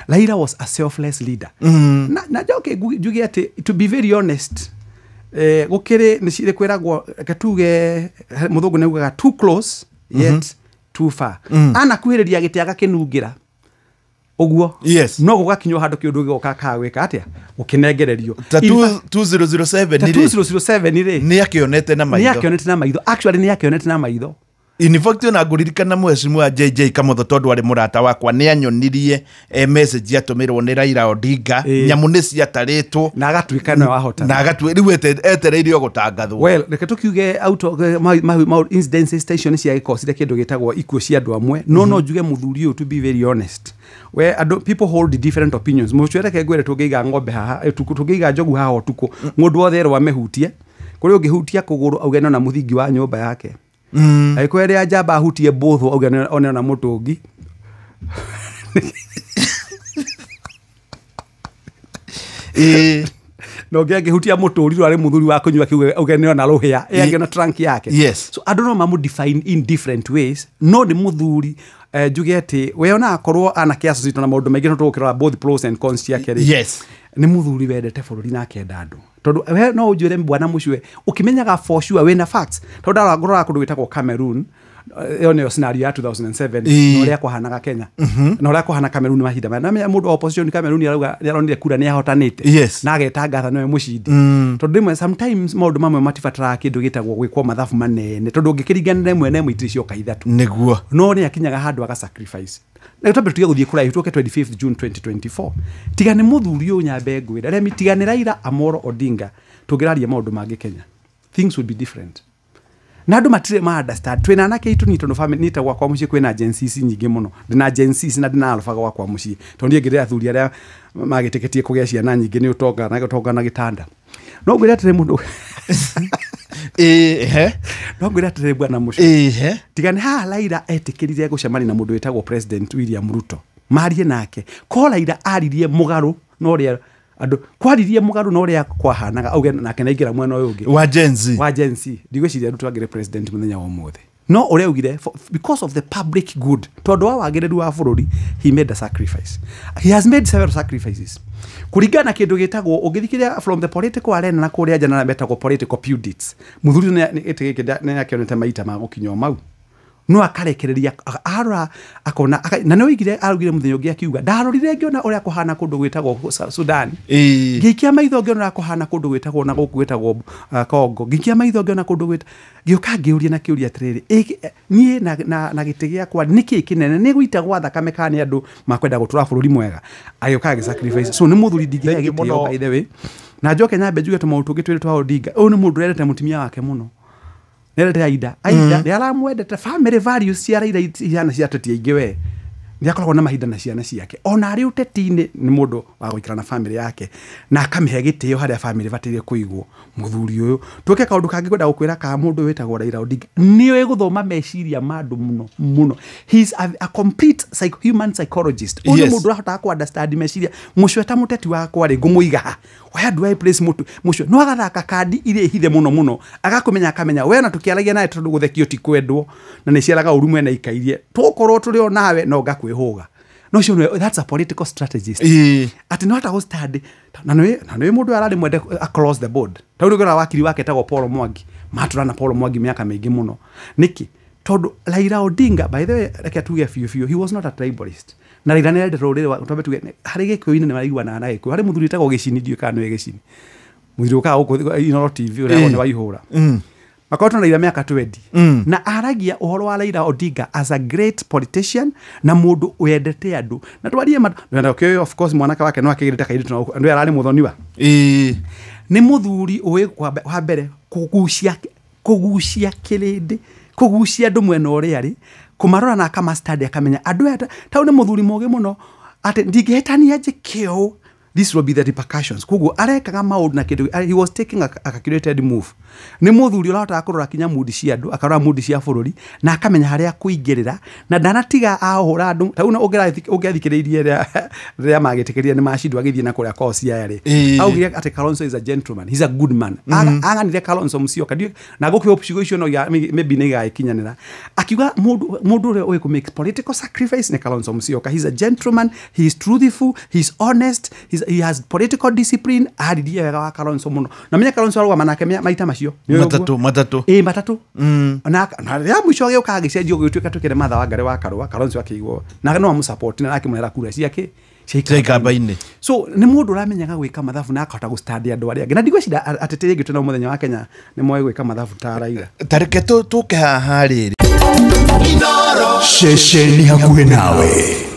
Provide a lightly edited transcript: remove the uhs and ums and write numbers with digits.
Raila was a selfless leader. Na njoke njuge atĩ, to be very honest, gũkĩrĩ nĩ kwĩragwo, reke tuge mũthũngũ nĩ augaga too close yet too far. Anakuhĩrĩria gĩtĩ agakĩnungĩra ũguo. No gũgakinywo handũ kĩũndũ gĩgoka kaga gwĩka atĩa, gũkĩnengererio. Ta In fact, 2007 ta rĩ, 2007 rĩ, nĩ akĩonete na nĩ maitho. akĩonete na maitho, actually nĩ akĩonete na maitho. In fact, ona ngũririkana mheshimiwa JJ Kamotho, tondũ arĩ mũrata wakwa, nĩ anyonirie message atũmĩrwo nĩ Raila Odinga. Nyamũ nĩ ciatarĩtwo na agatuĩka nĩwe wahotana. Na agatue rĩu etereire o gũtangathwo. Well, reke tukiuge out of ma incidences station ciagĩkocire kĩndũ gĩtagwo ikuũ cia andũ amwe, no njuge mũthuri ũyũ, to be very honest, we andũ, people hold different opinions. Mũcwe, reke ngwĩre, tũngĩiga ng'ombe haha, tũngĩiga njogu haha ũtukũ, mũndũ wothe erwo amĩhutie, kũrĩ ũngĩhutia kũgũrũ auge nona mũthingi wa nyũmba yake. Angĩkorwo ĩrĩa njamba ahutie mbũthũ auge one ona mũtũngi. Na ũngĩ angĩhutia mũtũrirũ arĩ mũthuri wa kũnyua kiuge auge nĩ ona rũhĩa ĩ angĩona trunk yake. So andũ no mamũ define in different ways, no nĩ mũthuri, njuge atĩ we ona akorwo anake associate na maũndũ maingĩ, no tũgũkĩrora both pros and cons ciake rĩ, nĩ mũthuri wendete bũrũri na akenda andũ, tondũ we no ũnjĩre bwana mũcue ũkĩmenyaga for sure wĩna facts, tondũ ndarora kũndũ gwĩtagwo Cameroon, ĩyo nĩyo scenario ya 2007, na ũrĩa kwahanaga Kenya na ũrĩa kwahana Cameroon mahinda maya. Namenya mũndũ wa opposition Cameroon arauga nĩaronire kura nĩahotanĩte na agetangatha nĩwe mũcindi, tondũ rĩmwe sometimes maũndũ mamwe matibataraga kĩndũ gĩtagwo gwĩkwo mathabu manene, tondũ ũngĩkĩringanĩra ĩmwe na ĩmwe itirĩ cioka ithatũ. No nĩ akinyaga handũ aga sacrifice. Na twambe tutige gũthiĩ kũraihu, tũke 25th June 2024, tiga nĩ mũthuri ũyũ, nyambe ngwĩre remi, tiga nĩ Raila Amolo Odinga, tũngĩraria maũndũ mangĩ Kenya, things would be different. Na andũ matirĩ ma understand twĩna anake aitũ ni tondũ family nita gwakwa mũciĩ kwĩna Gen Zs nyingĩ mũno, ndĩna Gen Zs na ndĩna alpha gwakwa mũciĩ, tondũ niĩ ngĩrĩ athuri arĩa magĩtĩkĩtie kũgĩa ciana nyingĩ nĩ ũtonga na ũtonga na gĩtanda. No ngwĩre atĩrĩ mũndũ, no ngwĩre atĩrĩ bwana mũciĩ, tiga nĩ haha Raila etĩkĩrire gũcemania na mũndũ wĩtagwo President William Ruto marie nake, ko Raila aririe mũgarũ na ũrĩa andũ kwaririe mũgarũ na ũrĩa kwahanaga, auge nake naingĩra mwena ũyũ ũngĩ wa Gen Z, wa Gen Z, ndigwĩciria Ruto angĩrĩ president mũthenya wa ũmũthĩ. No ũrĩa augire, because of the public good, tondũ wa wagĩrĩru wa bũrũri, he made a sacrifice. He has made several sacrifices kũringana na kĩndũ gĩtagwo, ũngĩthikĩrĩria from the political arena na kũrĩa nja na metagwo political pundits, mũthuri ũyũ gĩtĩ gĩkĩ nĩ akĩonete maita ma gũkinya o mau, no akarekereria arora akona na nĩ oigire, araugire mũthenya ũngĩ akiuga, ndarorire ngĩona ũrĩa kũhana kũndũ gwĩtagwo Sudan, ngĩikia maitho ngĩona ũrĩa kũhana kũndũ gwĩtagwo na gũkũ gwĩtagwo Congo, ngĩikia maitho ngĩona kũndũ gwĩta, ngĩũka ngĩũria na kĩũria atĩrĩrĩ, niĩ na gĩtĩ gĩakwa nĩkĩ kĩnene, nĩ gũita gwa thakame kana nĩ andũ makwenda gũtũra bũrũri mwega? Agĩũka agĩ sacrifice. So nĩ mũthuri ndingĩhe Thank you gĩtĩo mũno. by the way. Na njoke nyambe njuge tũmaũndũ tũngĩ twĩrĩ twa Odinga, ũyũ nĩ mũndũ wendete mũtumia wake mũno, nĩendete Aida. Aida nĩ aramwendete, family values cia Raila ihana cia ateti aingĩ, we nĩ akoragwo na mahinda na ciana ciake, ona arĩ ũteti-inĩ nĩ mũndũ wa gũikara na family yake na akamĩhe gĩtĩo harĩa family bataire kũigwo. Mũthuri ũyũ, tũke kaũndũ kangĩ ngwenda gũkwĩra ka mũndũ ũyũ wĩtagwo Raila Odinga, nĩoĩ gũthoma meciria ma andũ mũno mũno. He is a complete human psychologist. Ũyũ nĩ mũndũ ũrahotaga kũ understand meciria. Mũcwe ta mũteti wakwa rĩ, ngũmũiga ha? Where do I place mũtu mũcwe? No agathaka kandi iria hithe mũno mũno, agakũmenya, akamenya we na tũkĩaragia nawe, tondũ gũthekio ti kwendwo na nĩ ciaraga ũru mwena ikairie, tũkorwo tũrĩ o nawe no ngakwĩhũga. No ũcio nĩwe, that's a political strategist. Atĩ no hata gũ-stand na nĩ mũndũ ararĩ mwende across the board. Tondũ nĩ wakiri wake etagwo Paul Mwangi, matũra na Paul Mwangi mĩaka mĩingĩ mũno. Nĩkĩ? Tondũ Raila Odinga, by the way, reke tuge biũ biũ, he was not a tribalist. Na Raila nĩ arendete rũrĩrĩ twambe tuge harĩ Gĩkũyũ-inĩ nĩ maraiguanaga na Gĩkũyũ. Harĩ mũthuri wĩtagwo Gĩcini, ndiũĩ kana nĩwe Gĩcini, mũthuri ũkaga gũkũ Inooro TV, ũrĩa nĩ wa ihũra, makoretwo na Raila mĩaka 20, na aragia ũhoro wa Raila Odinga as a great politician na mũndũ wendete andũ na twarie ma na okay, of course mwanake wake no akĩgĩrĩte kairĩtu na andũ ararĩ mũthoniwa. Nĩ mũthuri ũĩ wa mbere kũgucia kĩrĩndĩ, kũgucia andũ mwena ũrĩa arĩ, kũmarora na akama study, akamenya andũ aya tau nĩ mũthuri mũgĩ mũno atĩ ndingĩhĩtania njĩke ũũ. This will be the repercussions. Koguo arekaga maũndũ na kĩndũ, he was taking a calculated move. Nĩ mũthuri ũrahotaga kũrora kinya mudi cia andũ, akarora mudi cia bũrũri na akamenya harĩa kũingĩrĩra, na ndanatiga ahũra andũ. Ta rĩu ũngĩathikĩrĩirie rĩrĩa magĩtĩkĩria nĩ macindwo agĩthiĩ na kũrĩa kwao Siaya rĩ, augire atĩ Kalonzo is a gentleman, he's a good man. Aganire Kalonzo Musyoka na gũkĩ ciugo icio no maybe nĩ igagĩkinyanĩra, akiuga mũndũ ũrĩa ũĩ kũ make political sacrifice nĩ Kalonzo Musyoka. He's a gentleman, he is truthful, he is honest, he has political discipline. Aririe wega wa Kalonzo mũno, na menye Kalonzo arũgama nake maita macio matatũ. Ĩ matatũ. Na rĩrĩa mũico agĩũka agĩcenjia gũgĩtuĩka twĩkĩre Martha Wangari wa Karũa, Kalonzo akĩigwo na no amũsupport na akĩmũhera kura ciake cia Ikamba-inĩ. So nĩ mũndũ ũramenyaga gwĩka mathabu na akahota gũstand andũ arĩa angĩ, na ndigwĩciria ateti rĩngĩ twĩna mũthenya wa Kenya nĩ moĩ gwĩka mathabu ta Raila. Tareke tũke haha rĩrĩ. Ceceni hakuhĩ nawe.